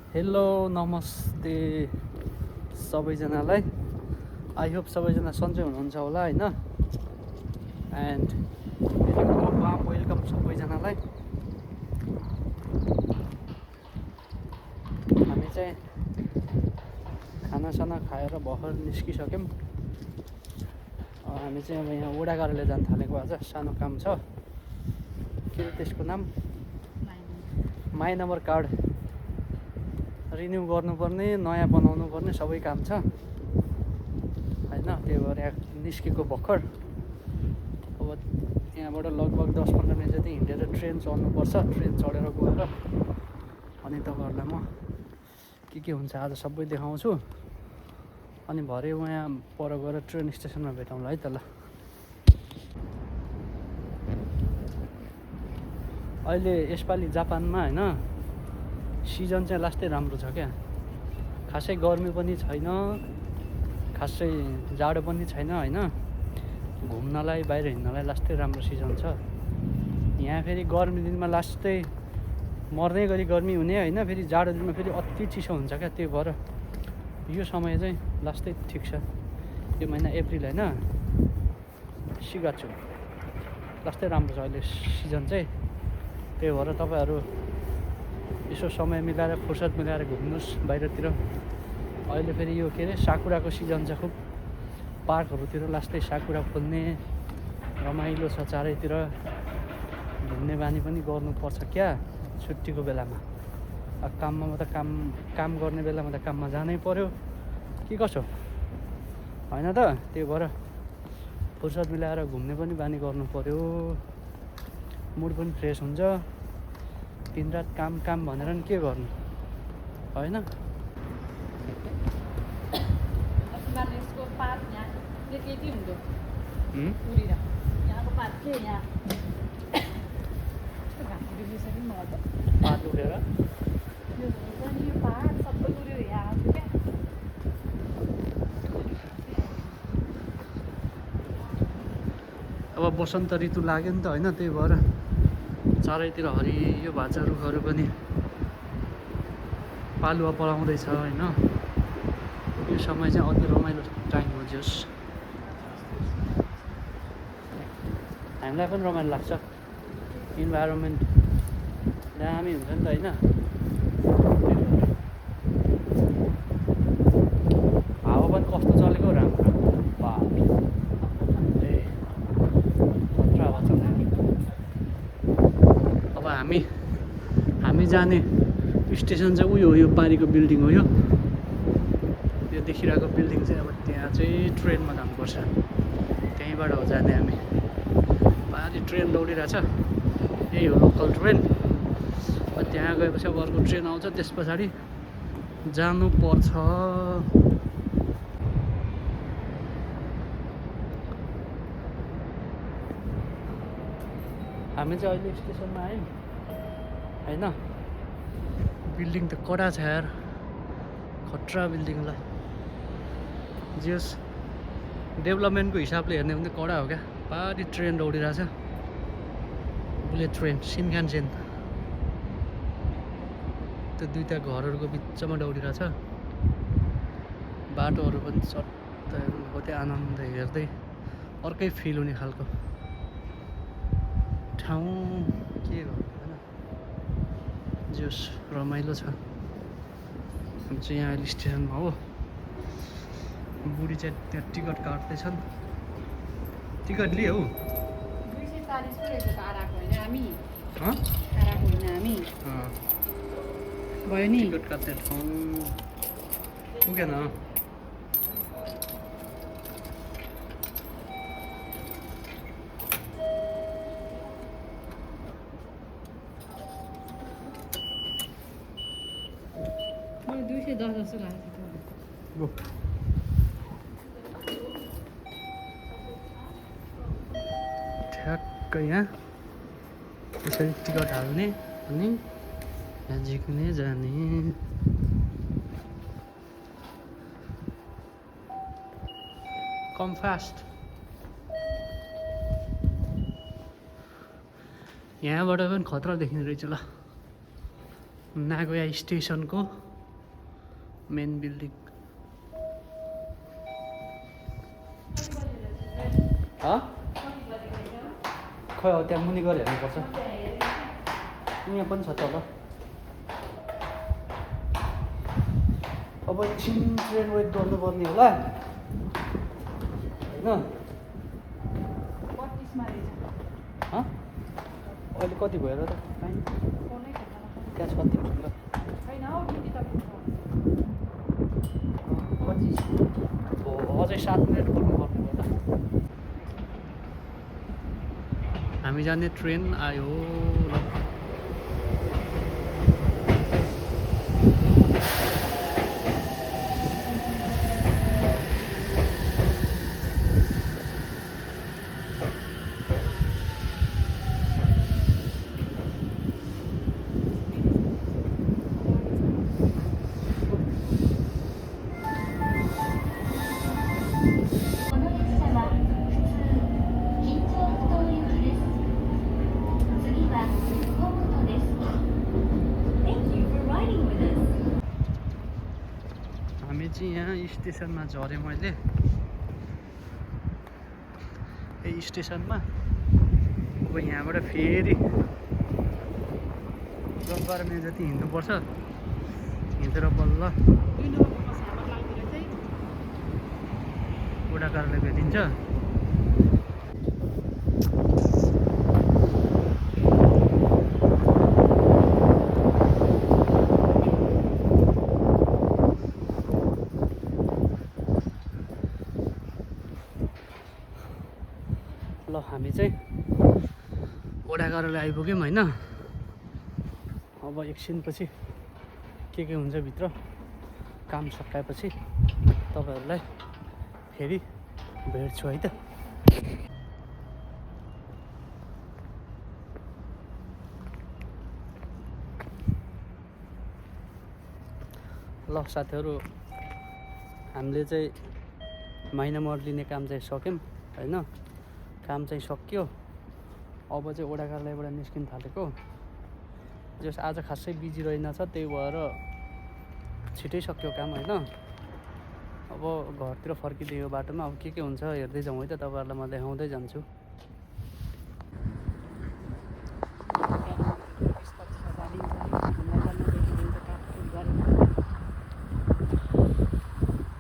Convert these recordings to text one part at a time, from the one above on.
Hello नमस्ते सबैजनालाई। I hope सबैजना सन्चै हुनुहुन्छ होला होइन। एन्ड वेलकम सबैजनालाई। हामी चाहिँ खानासाना खाएर भर्खर निस्किसक्यौँ। हामी चाहिँ अब यहाँ ओडागाडीले जान थालेको। आज सानो काम छ। के त्यसको नाम माई नम्बर कार्ड रिन्यू गर्नुपर्ने, नयाँ बनाउनु पर्ने सबै काम छ होइन। त्यही भएर यहाँ निस्केको भर्खर। अब यहाँबाट लगभग 10-15 मिनट जति हिँडेर ट्रेन चढ्नुपर्छ। ट्रेन चढेर गएर अनि तपाईँहरूलाई म के हुन्छ आज सबै देखाउँछु। अनि भरे यहाँ पर गएर ट्रेन स्टेसनमा भेटौँला है त ल। अहिले यसपालि जापानमा होइन सिजन चाहिँ लास्टै राम्रो छ क्या। खासै गर्मी पनि छैन, खासै जाडो पनि छैन होइन। घुम्नलाई बाहिर हिँड्नलाई लास्टै राम्रो सिजन छ यहाँ। फेरि गर्मी दिनमा लास्टै मर्ने गरी गर्मी हुने होइन। फेरि जाडो दिनमा फेरि अति चिसो हुन्छ क्या। त्यही भएर यो समय चाहिँ लास्टै ठिक छ। यो महिना अप्रिल होइन, सिगाछु लास्टै राम्रो छ अहिले सिजन चाहिँ। त्यही भएर तपाईँहरू यसो समय मिलाएर फुर्सद मिलाएर घुम्नुहोस् बाहिरतिर। अहिले फेरि यो के अरे साकुराको सिजन छ। खुब पार्कहरूतिर लास्टै साकुरा फुल्ने रमाइलो छ। चारैतिर घुम्ने बानी पनि गर्नुपर्छ क्या छुट्टीको बेलामा। अब काममा त काम गर्ने बेलामा त काममा जानै पर्यो कि कसो होइन त। त्यही भएर फुर्सद मिलाएर घुम्ने पनि बानी गर्नु पर्यो। मुड पनि फ्रेस हुन्छ। दिनरात काम भनेर नि के गर्नु होइन। पात उठेर अब बसन्त ऋतु लाग्यो नि त होइन। त्यही भएर चारैतिर हरियो भाषा रुखहरू पनि पालुवा पलाउँदैछ होइन। यो समय चाहिँ अति रमाइलो टाइम हो। जोस् हामीलाई पनि रमाइलो लाग्छ। इन्भाइरोमेन्ट दामी हुन्छ नि त होइन। हावा पनि कस्तो चलेको राम्रो। हावा चलेको। अब हामी जाने स्टेसन चाहिँ उयो हो। यो पारिको बिल्डिङ हो। यो देखिरहेको बिल्डिङ चाहिँ अब त्यहाँ चाहिँ ट्रेनमा जानुपर्छ। त्यहीँबाट हो जाने हामी। पारि ट्रेन दौडिरहेछ। यही हो लोकल ट्रेन। त्यहाँ गएपछि अब अर्को ट्रेन आउँछ। त्यस पछाडि जानुपर्छ। हामी चाहिँ अहिले स्टेसनमा आयौँ होइन। बिल्डिङ त कडा छ यार, खतरा बिल्डिङ। ल जेस डेभलपमेन्टको हिसाबले हेर्ने भने कडा हो क्या। पारि ट्रेन दौडिरहेछ। Bullet train Shinkansen. त्यो दुईवटा घरहरूको बिचमा दौडिरहेछ। बाटोहरू पनि सट्ट कतै आनन्द हेर्दै अर्कै फिल हुने खालको ठाउँ के गर्नु होइन। जोस् रमाइलो छ। हामी चाहिँ यहाँ अहिले स्टेसनमा हो। बुढी चाहिँ त्यहाँ टिकट काट्दैछन्। टिकट लिए हौ। 240 पो रहेछ त आराको होइन हामी। हँ आराको होइन हामी भयो नि। टिकट काट्ने ठाउँ पुगेन। मलाई 210 जस्तो लाग्छ। ठ्याक्कै यहाँ त्यसरी टिकट हाल्ने अनि यहाँ झिक्ने जाने। Come fast. यहाँबाट पनि खतरा देखिने रहेछ ल। नागोया स्टेसनको मेन बिल्डिङ खै हो त्यहाँ मुनि गएर हेर्नुपर्छ यहाँ पनि छ तल अब एकछिन ट्रेन वेट गर्नुपर्ने होला होइन 32 मा रहेछ अहिले कति भयो र त फोनै खेल्न त्यहाँ छ तिमीसँग छैन हौ दिदी तपाईको अझै 7 मिनट पर्नुपर्ने भयो त हामी जाने ट्रेन आयो ल हामी चाहिँ यहाँ स्टेसनमा झरेँ मैले यही स्टेसनमा अब यहाँबाट फेरि 10-12 मिनट जति हिँड्नुपर्छ हिँडेर बल्ल 2 नम्बरको बस हाम्रो लागिरहेको चाहिँ बुढाकारले भेटिन्छ ल हामी चाहिँ ओडागारोले आइपुग्यौँ होइन अब एकछिनपछि के हुन्छ भित्र काम सकाएपछि तपाईँहरूलाई फेरि भेट्छु है त ल साथीहरू हामीले चाहिँ महिना मर लिने काम चाहिँ सक्यौँ होइन काम चाहिँ सकियो अब चाहिँ ओडाकारलाईबाट निस्किन थालेको जस आज खासै बिजी रहेनछ त्यही भएर छिटै सक्यो काम होइन अब घरतिर फर्किदियो बाटोमा अब के हुन्छ हेर्दै जाउँ है त तपाईँहरूलाई म देखाउँदै जान्छु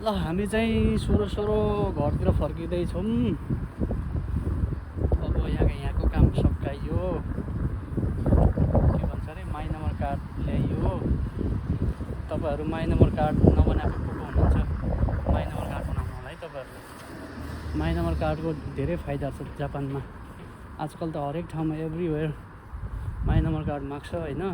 ल हामी चाहिँ सोरो घरतिर फर्किँदैछौँ अब यहाँको काम सकाइयो के भन्छ अरे माई नम्बर कार्ड ल्याइयो तपाईँहरू माई नम्बर कार्ड नबनाएको को हुनुहुन्छ माई नम्बर कार्ड बनाउनु होला है तपाईँहरूले माई नम्बर कार्डको धेरै फाइदा छ जापानमा आजकल त हरेक ठाउँमा एभ्रिवेयर माई नम्बर कार्ड माग्छ होइन अब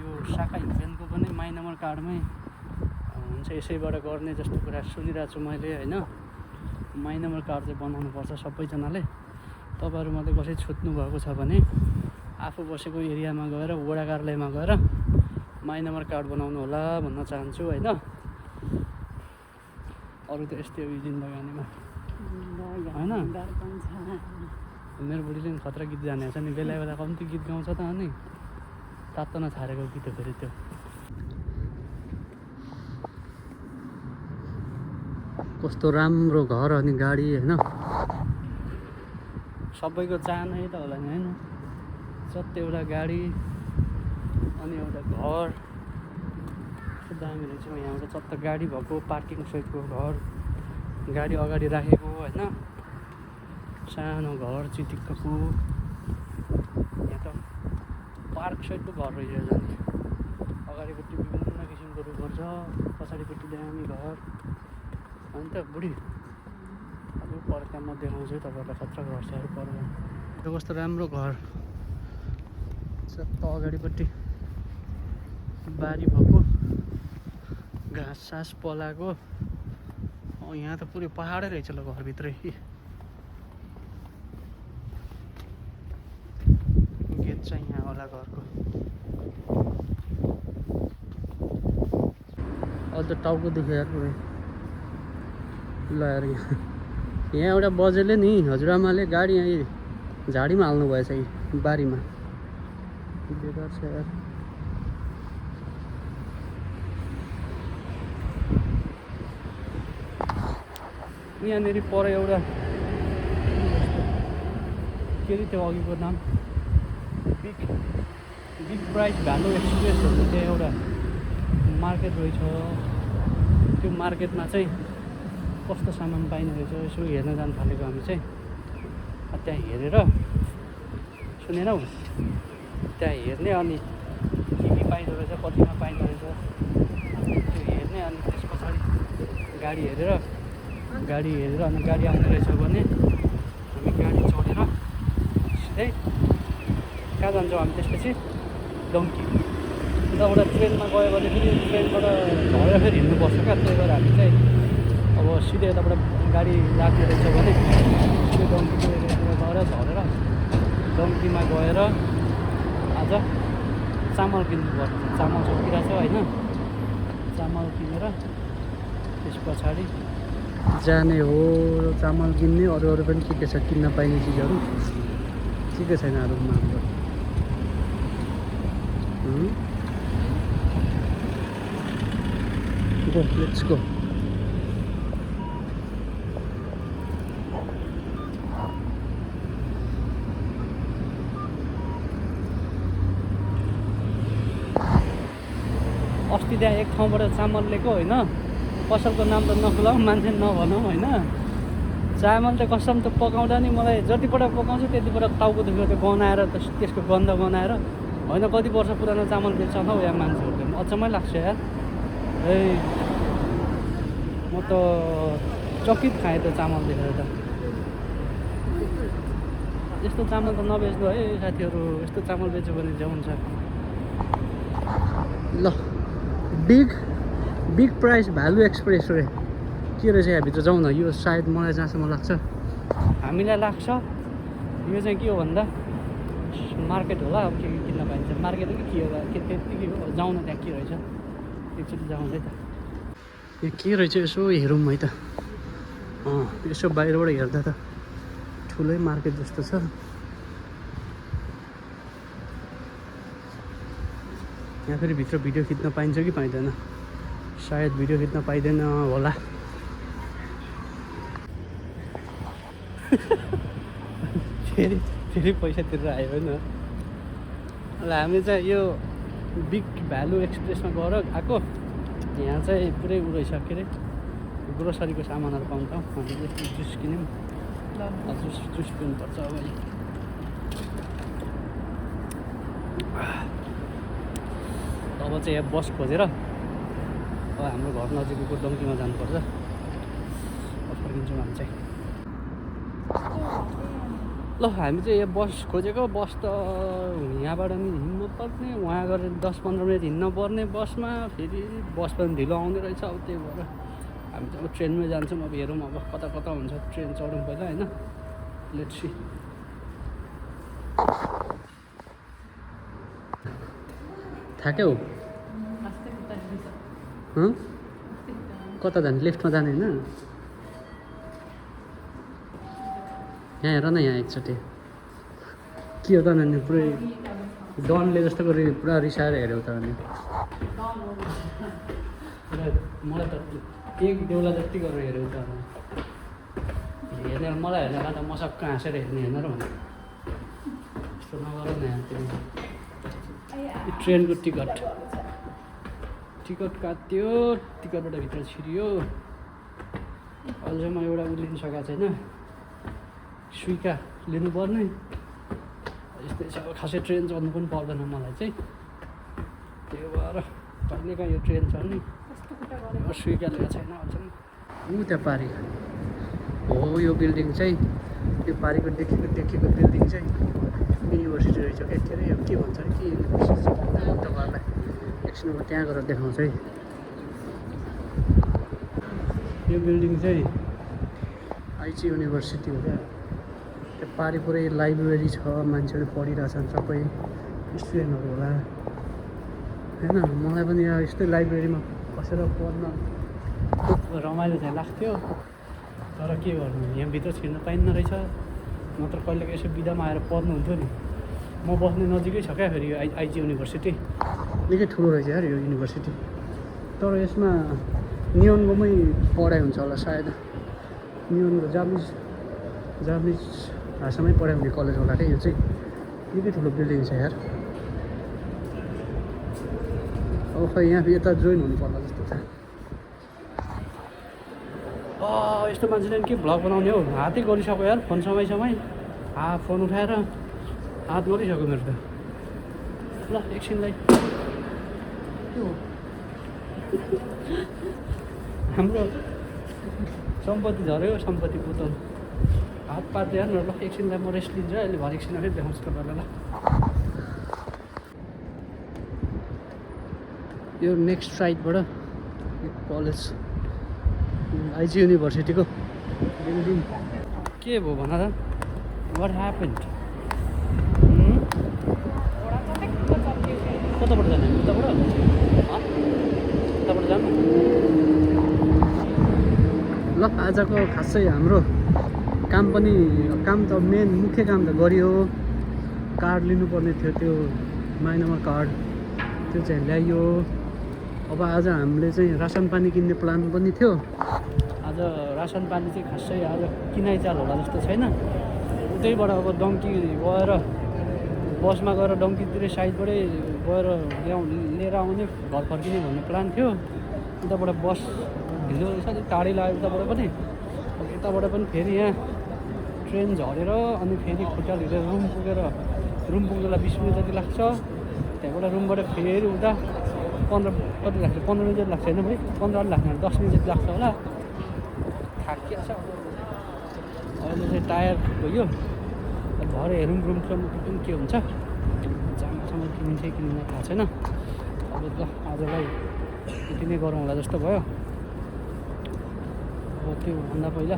यो साका हिँडेनको पनि माई नम्बर कार्डमै हुन्छ यसैबाट गर्ने जस्तो कुरा सुनिरहेको छु मैले होइन माई नम्बर कार्ड चाहिँ बनाउनुपर्छ सबैजनाले तपाईँहरूमध्ये कसै छुट्नु भएको छ भने आफू बसेको एरियामा गएर वडा कार्यालयमा गएर माई नम्बर कार्ड बनाउनु होला भन्न चाहन्छु होइन अरू त यस्तै हो जिन्दगानीमा होइन मेरो बुढीले पनि खतरा गीत जानेको छ नि बेला बेला कम्ती गीत गाउँछ त अनि तातो नछारेको गीत हो फेरि त्यो कस्तो राम्रो घर अनि गाडी होइन सबैको चाहना त होला नि होइन जति एउटा गाडी अनि एउटा घर कस्तो दामी रहेछ यहाँबाट चत्त गाडी भएको पार्किङ सहितको घर गाडी अगाडि राखेको होइन सानो घर चिटिक्कको यहाँ त पार्क सहितको घर रहेछ झन् अगाडिपट्टि विभिन्न किसिमको रुखहरू छ पछाडिपट्टि दामी घर अनि त बुढी अब पर्दा म देखाउँछु तपाईँहरूलाई खतरा घर छ अरू पर्दा त्यो कस्तो राम्रो घर चत्त अगाडिपट्टि बारी भएको घाँस सास पलाएको यहाँ त पुरै पहाडै रहेछ ल घरभित्रै गेट चाहिँ यहाँ होला घरको अझ टाउको दुख्यो यार पुरै ल यार यहाँ एउटा बजेले नि हजुरआमाले गाडी यहाँ झाडीमा हाल्नु भएछ यी बारीमा बेकार छ यार यहाँनिर पर एउटा के अरे त्यो अघिको नाम बिग प्राइस भ्यालु एक्सप्रेस भन्ने चाहिँ एउटा मार्केट रहेछ। त्यो मार्केटमा चाहिँ कस्तो सामान पाइने रहेछ यसो हेर्न जानु थालेको हामी चाहिँ। त्यहाँ हेरेर सुनेनौ त्यहाँ हेर्ने अनि के के पाइँदो रहेछ कतिमा पाइँदो रहेछ त्यो हेर्ने अनि त्यस पछाडि गाडी हेरेर अनि गाडी आउने रहेछ भने हामी गाडी चढेर सिधै कहाँ जान्छौँ हामी त्यसपछि डङ्की। उताबाट ट्रेनमा गयो भने फेरि ट्रेनबाट झरेर फेरि हिँड्नुपर्छ क्या। त्यही भएर हामी चाहिँ अब सिधै यताबाट गाडी लाग्ने रहेछ भने त्यो डङ्कीको एरियातिर गएर झरेर डङ्कीमा गएर आज चामल किन्नुपर्छ। चामल सकिरहेको छ होइन, चामल किनेर त्यस पछाडि जाने हो। चामल किन्ने अरू पनि के छ किन्न पाइने चिजहरू के छैन रुममा हाम्रो। Go let's go. अस्ति त्यहाँ एक ठाउँबाट चामल लिएको होइन, पसलको नाम त नखुलाऊ मान्छे नभनौँ होइन। चामल त कसम त पकाउँदा नि मलाई जतिपल्ट पकाउँछु त्यतिपल्ट टाउको दुखेर त्यो गनाएर त्यसको गन्ध गनाएर होइन कति वर्ष पुरानो चामल बेच्छ हौ यहाँ मान्छेहरूले। अचम्मै लाग्छ यार। ए म त चकित खाएँ त्यो चामल देखेर त। यस्तो चामल त नबेच्नु है साथीहरू, यस्तो चामल बेच्यो भने चाहिँ हुन्छ। ल बिग प्राइस भ्यालु एक्सप्रेस रे के रहेछ यहाँभित्र जाउँ न। यो सायद मलाई जहाँसम्म लाग्छ हामीलाई लाग्छ यो चाहिँ के हो भन्दा मार्केट होला। अब के किन्न पाइन्छ मार्केट हो कि के होला के त्यत्तिकै हो। जाउँ न त्यहाँ के रहेछ एकचोटि जाउँ है त। यो के रहेछ यसो हेरौँ है त। यसो बाहिरबाट हेर्दा त ठुलै मार्केट जस्तो छ। यहाँ फेरि भित्र भिडियो खिच्न पाइन्छ कि पाइँदैन, सायद भिडियो खिच्न पाइँदैन होला। फेरि पैसा तिरेर आयो होइन। ल हामी चाहिँ यो बिग भ्यालु एक्सप्रेसमा गएर आएको। यहाँ चाहिँ पुरै उ रहेछ के अरे ग्रोसरीको सामानहरू पाउँछौँ। हामीले जुस किन्यौँ, जुस पिउनुपर्छ अब। अब चाहिँ यहाँ बस खोजेर अब हाम्रो घर नजिकको डङ्कीमा जानुपर्छ। फर्किन्छौँ हामी चाहिँ। ल हामी चाहिँ यहाँ बस खोजेको। बस त यहाँबाट नि हिँड्नु पर्ने, वहाँ गएर 10-15 मिनट हिँड्नु पर्ने बसमा। फेरि बस पनि ढिलो आउने रहेछ। अब त्यही भएर हामी चाहिँ अब ट्रेनमै जान्छौँ। अब हेरौँ अब कता कता हुन्छ। ट्रेन चढौँ पहिला होइन। Let's see. थाक्यौ कता जाने? लेफ्टमा जाने होइन? यहाँ हेर न यहाँ एकचोटि के हो त नानी। पुरै डनले जस्तो गरी पुरा रिसाएर हेऱ्यौ त अनि। मलाई त एक देउला जति गरेर हेऱ्यौ त। हेर्ने मलाई हेर्नेलाई त मसक्क हाँसेर हेर्ने हेर्न र भने यस्तो नगर न यहाँ। तिमी ट्रेनको टिकट काट्यो, टिकटबाट भित्र छिरियो। अझैसम्म एउटा उ लिनु सकेको छैन, सुइका लिनुपर्ने। यस्तै छ खासै। ट्रेन चढ्नु पनि पर्दैन मलाई चाहिँ। त्यही भएर कहिलेकाहीँ यो ट्रेन चढ्ने सुइका लिएको छैन अझसम्म। त्यहाँ पारि हो यो बिल्डिङ चाहिँ। यो पारिको देखेको बिल्डिङ चाहिँ युनिभर्सिटी रहेछ क्या। के अरे यो के भन्छ अरे के युनिभर्सिटी तपाईँहरूलाई एकछिन म त्यहाँ गएर देखाउँछु है। यो बिल्डिङ चाहिँ आइची युनिभर्सिटी हो क्या। त्यो पारि पुरै लाइब्रेरी छ, मान्छेहरू पढिरहेछन् सबै स्टुडेन्टहरू होला होइन। मलाई पनि यहाँ यस्तै लाइब्रेरीमा बसेर पढ्न खुब रमाइलो चाहिँ लाग्थ्यो। तर के गर्नु यहाँभित्र छिर्न पाइन्न रहेछ। नत्र कहिलेको यसो बिदामा आएर पढ्नुहुन्थ्यो नि। म बस्ने नजिकै छ क्या फेरि यो आइजी युनिभर्सिटी। निकै ठुलो रहेछ यार यो युनिभर्सिटी। तर यसमा नियममै पढाइ हुन्छ होला सायद। न्युयोर्कको जापानिज भाषामै पढाउने कलेज होला क्या यो चाहिँ। निकै ठुलो बिल्डिङ छ यार। अब खै यहाँ यता जोइन हुनु पर्ला जस्तो छ। यस्तो मान्छेले के भ्लग बनाउने हो, हातै गरिसक्यो यार। फोन समय फोन उठाएर हात गरिसक्यो मेरो त। ल एकछिनलाई के हो हाम्रो सम्पत्ति झऱ्यो, सम्पत्ति पुतल हात पार्दै यार। ल एकछिनलाई म रेस्ट लिन्छु अहिले, भरे एकछिन फेरि देखाउँछु तपाईँलाई। ल यो नेक्स्ट साइडबाट कलेज आइजी युनिभर्सिटीको बिल्डिङ। के भयो भन त, वाट ह्यापेन्ड? कताबाट जाने? उताबाट जानु। ल आजको खासै हाम्रो काम त मुख्य काम त गरियो। कार्ड लिनुपर्ने थियो, त्यो महिनामा कार्ड त्यो चाहिँ ल्याइयो। अब आज हामीले चाहिँ रासन पानी किन्ने प्लान पनि थियो। आज रासन पानी चाहिँ खासै आज किनाइचाल होला जस्तो छैन। उतैबाट अब डङ्की गएर बसमा गएर डङ्कीतिर साइडबाटै गएर लिएर आउने, घर फर्किने भन्ने प्लान थियो। उताबाट बस ढिलो रहेछ, टाढै लाग्यो उताबाट पनि। अब यताबाट पनि फेरि यहाँ ट्रेन झरेर अनि फेरि खुट्टा लिएर रुम पुग्दा 20 मिनट जति लाग्छ। त्यहाँबाट रुमबाट फेरि उता 15 लाग्छ, 15 मिनट जति लाग्छ होइन भाइ, 15 लाग्छ, 10 मिनट जति लाग्छ होला। थाकिएको छ अहिले चाहिँ, टायर गयो। भरे हेरौँ रुमसम्म पुग्नु के हुन्छ। जामासम्म किनिन्छ कि किनिन्न थाहा छैन। अब ल आजलाई यति नै गरौँ होला जस्तो भयो। अब त्योभन्दा पहिला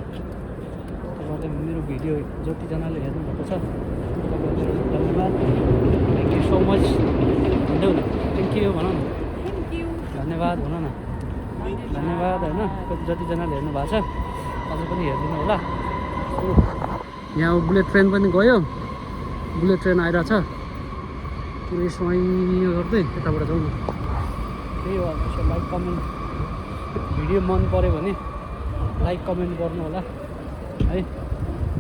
तपाईँहरूले मेरो भिडियो जतिजनाले हेर्नुभएको छ तपाईँहरूलाई धन्यवाद। थ्याङ्क यू सो मच भन्दै हुनु। थ्याङ्क यू भन न, धन्यवाद भन न, धन्यवाद होइन। जतिजनाले हेर्नु भएको छ अझ पनि हेरिदिनु होला। यहाँ बुलेट ट्रेन पनि गयो, बुलेट ट्रेन आइरहेछ। पुरै स्वाइँ गर्दै यताबाट जाउँ न। त्यही हो, यसो लाइक कमेन्ट, भिडियो मन पऱ्यो भने लाइक कमेन्ट गर्नु होला है।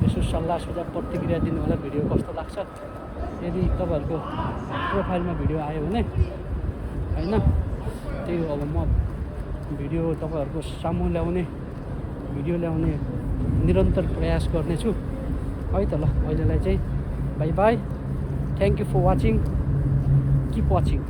यसो सल्लाह सुझाव प्रतिक्रिया दिनु होला, भिडियो कस्तो लाग्छ। यदि तपाईँहरूको प्रोफाइलमा भिडियो आयो भने होइन, त्यही हो। अब म भिडियो तपाईँहरूको सामु ल्याउने निरन्तर प्रयास गर्नेछु है त। ल अहिलेलाई चाहिँ bye bye, thank you for watching, keep watching.